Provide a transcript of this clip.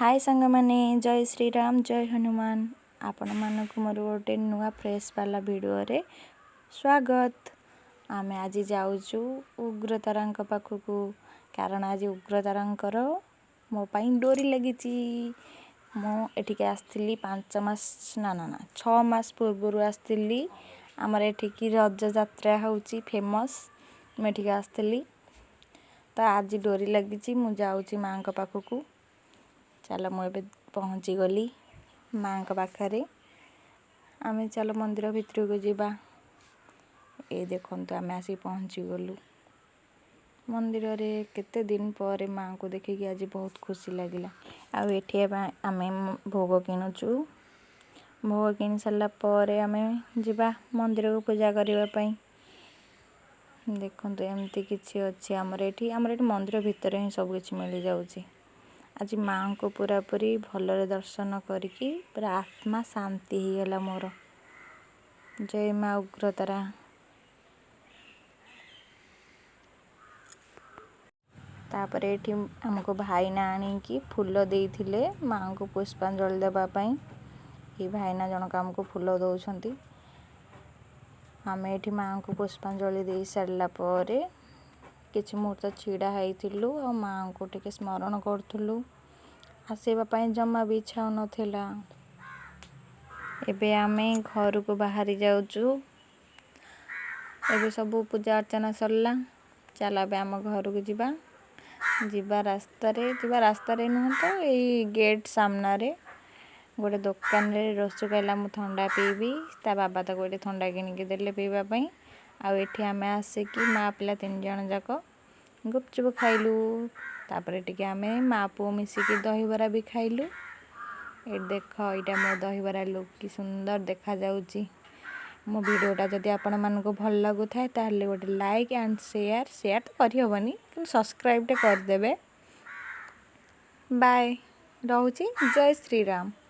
ହାଏ ସାଙ୍ଗମାନେ, ଜୟ ଶ୍ରୀରାମ, ଜୟ ହନୁମାନ। ଆପଣମାନଙ୍କୁ ମୋର ଗୋଟେ ନୂଆ ଫ୍ରେଶ୍ ବାଲା ଭିଡ଼ିଓରେ ସ୍ୱାଗତ। ଆମେ ଆଜି ଯାଉଛୁ ଉଗ୍ରତାରାଙ୍କ ପାଖକୁ, କାରଣ ଆଜି ଉଗ୍ରତାରାଙ୍କର ମୋ ପାଇଁ ଡୋରି ଲାଗିଛି। ମୁଁ ଏଠିକି ଆସିଥିଲି 5 ମାସ, ନା ନା ନା, 6 ମାସ ପୂର୍ବରୁ ଆସିଥିଲି। ଆମର ଏଠିକି ରଜ ଯାତ୍ରା ହେଉଛି ଫେମସ୍। ମୁଁ ଏଠିକି ଆସିଥିଲି ତ ଆଜି ଡୋରି ଲାଗିଛି, ମୁଁ ଯାଉଛି ମାଆଙ୍କ ପାଖକୁ। ଚାଲ, ମୁଁ ଏବେ ପହଞ୍ଚିଗଲି ମାଆଙ୍କ ପାଖରେ। ଆମେ ଚାଲ ମନ୍ଦିର ଭିତରକୁ ଯିବା। ଏଇ ଦେଖନ୍ତୁ, ଆମେ ଆସିକି ପହଞ୍ଚିଗଲୁ ମନ୍ଦିରରେ। କେତେ ଦିନ ପରେ ମାଆଙ୍କୁ ଦେଖିକି ଆଜି ବହୁତ ଖୁସି ଲାଗିଲା। ଆଉ ଏଠି ଏବେ ଆମେ ଭୋଗ କିଣୁଛୁ। ଭୋଗ କିଣି ସାରିଲା ପରେ ଆମେ ଯିବା ମନ୍ଦିରକୁ ପୂଜା କରିବା ପାଇଁ। ଦେଖନ୍ତୁ, ଏମିତି କିଛି ଅଛି ଆମର ଏଠି। ଆମର ଏଠି ମନ୍ଦିର ଭିତରେ ହିଁ ସବୁ କିଛି ମିଳିଯାଉଛି। ଆଜି ମାଆଙ୍କୁ ପୁରାପୁରି ଭଲରେ ଦର୍ଶନ କରିକି ପୁରା ଆତ୍ମା ଶାନ୍ତି ହେଇଗଲା ମୋର। ଜୟ ମା ଉଗ୍ରତାରା। ତାପରେ ଏଠି ଆମକୁ ଭାଇନା ଆଣିକି ଫୁଲ ଦେଇଥିଲେ ମାଆଙ୍କୁ ପୁଷ୍ପାଞ୍ଜଳି ଦେବା ପାଇଁ। ଏଇ ଭାଇନା ଜଣକ ଆମକୁ ଫୁଲ ଦେଉଛନ୍ତି। ଆମେ ଏଠି ମାଆଙ୍କୁ ପୁଷ୍ପାଞ୍ଜଳି ଦେଇ ସାରିଲା ପରେ କିଛି ମୁହୂର୍ତ୍ତ ଛିଡ଼ା ହେଇଥିଲୁ ଆଉ ମାଆଙ୍କୁ ଟିକେ ସ୍ମରଣ କରୁଥିଲୁ। ଆସିବା ପାଇଁ ଜମା ବି ଇଚ୍ଛା ହେଉନଥିଲା। ଏବେ ଆମେ ଘରକୁ ବାହାରି ଯାଉଛୁ। ଏବେ ସବୁ ପୂଜା ଅର୍ଚ୍ଚନା ସରିଲା। ଚାଲ, ଏବେ ଆମ ଘରକୁ ଯିବା। ଯିବା ରାସ୍ତାରେ ନୁହଁ ତ, ଏଇ ଗେଟ୍ ସାମ୍ନାରେ ଗୋଟେ ଦୋକାନରେ ରସୁ କହିଲା, "ମୁଁ ଥଣ୍ଡା ପିଇବି।" ତା ବାବା ତାକୁ ଏଠି ଥଣ୍ଡା କିଣିକି ଦେଲେ ପିଇବା ପାଇଁ। ଆଉ ଏଠି ଆମେ ଆସିକି ମା ପିଲା ତିନି ଜଣ ଯାକ ଗୁପଚୁପ ଖାଇଲୁ। ତାପରେ ଟିକେ ଆମେ ମା ପୁଅ ମିଶିକି ଦହିବରା ବି ଖାଇଲୁ। ଏଇଠି ଦେଖ, ଏଇଟା ମୋ ଦହିବରା ଲୁକ୍, କି ସୁନ୍ଦର ଦେଖାଯାଉଛି। ମୋ ଭିଡ଼ିଓଟା ଯଦି ଆପଣମାନଙ୍କୁ ଭଲ ଲାଗୁଥାଏ, ତାହେଲେ ଗୋଟେ ଲାଇକ୍ ଆଣ୍ଡ ସେୟାର। ସେୟାର ତ କରିହେବନି, କିନ୍ତୁ ସବସ୍କ୍ରାଇବ୍ଟେ କରିଦେବେ। ବାଏ, ରହୁଛି। ଜୟ ଶ୍ରୀରାମ।